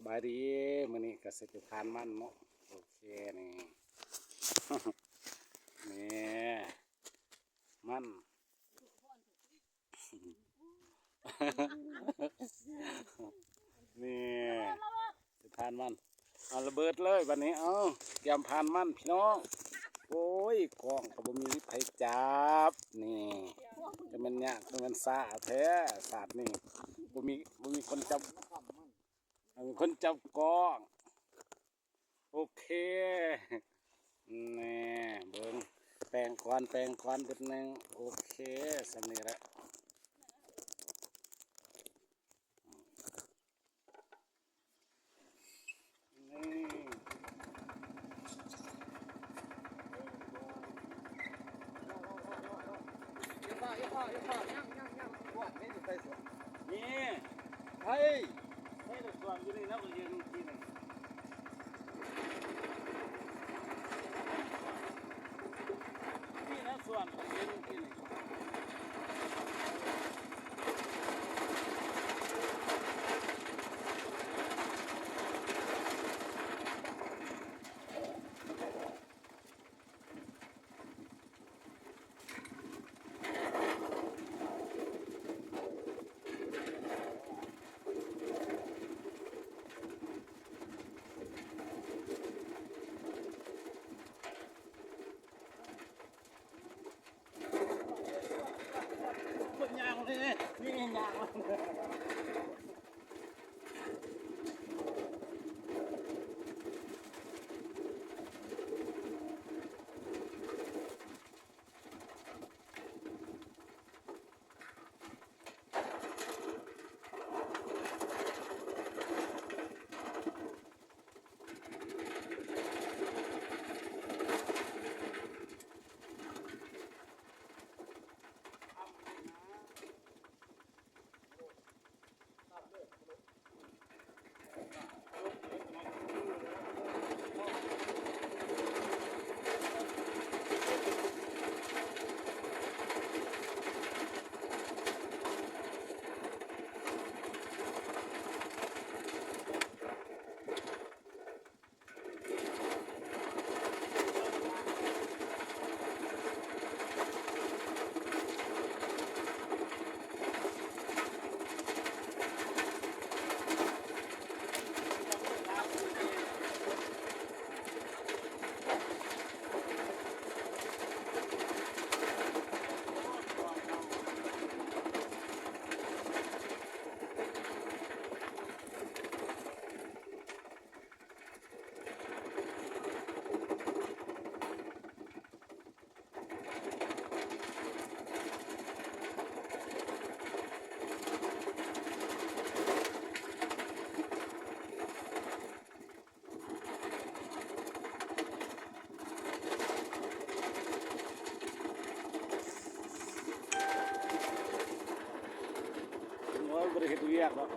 ບາຍດີ ມື້ນີ້ກໍຊິໄປຜ່ານມັນເນາະ. ໂອເຄ ນີ້ ນີ້ ມັນ ນີ້ ຊິຜ່ານມັນ ເອົາລະເບີດເລີຍບັດນີ້. ເອົາ ກຽມຜ່ານມັນພີ່ນ້ອງ. ໂອ້ຍ ກ້ອງກໍບໍ່ມີໃຜຈັບ ນີ້ ຈະແມ່ນຍາກ ຈະແມ່ນຊ້າແທ້ ຊາດນີ້ ບໍ່ມີ ບໍ່ມີຄົນຈັບ ເອີ ຄົນຈັບກ້ອງ. ໂອເຄ ແນ່ ເບິ່ງ ແປງກ່ອນ ແປງກ່ອນເບິດໜຶ່ງ. ໂອເຄ ສ່ຳນີ້ແຫຼະ. ນີ້ ນີ້ ໃຜ ໃຜລະສວນຢູ່ນີ້ນະ ຂ້ອຍເຫັນມື້ກີ້ນີ້ ນີ້ນະສວນ ຂ້ອຍເຫັນມື້ກີ້ນີ້. ຄົນຍ່າງເລີຍ ນີ້ຍ່າງ. ໂອ້ຍ ບໍ່ໄດ້ເຮັດວຽກດອກ.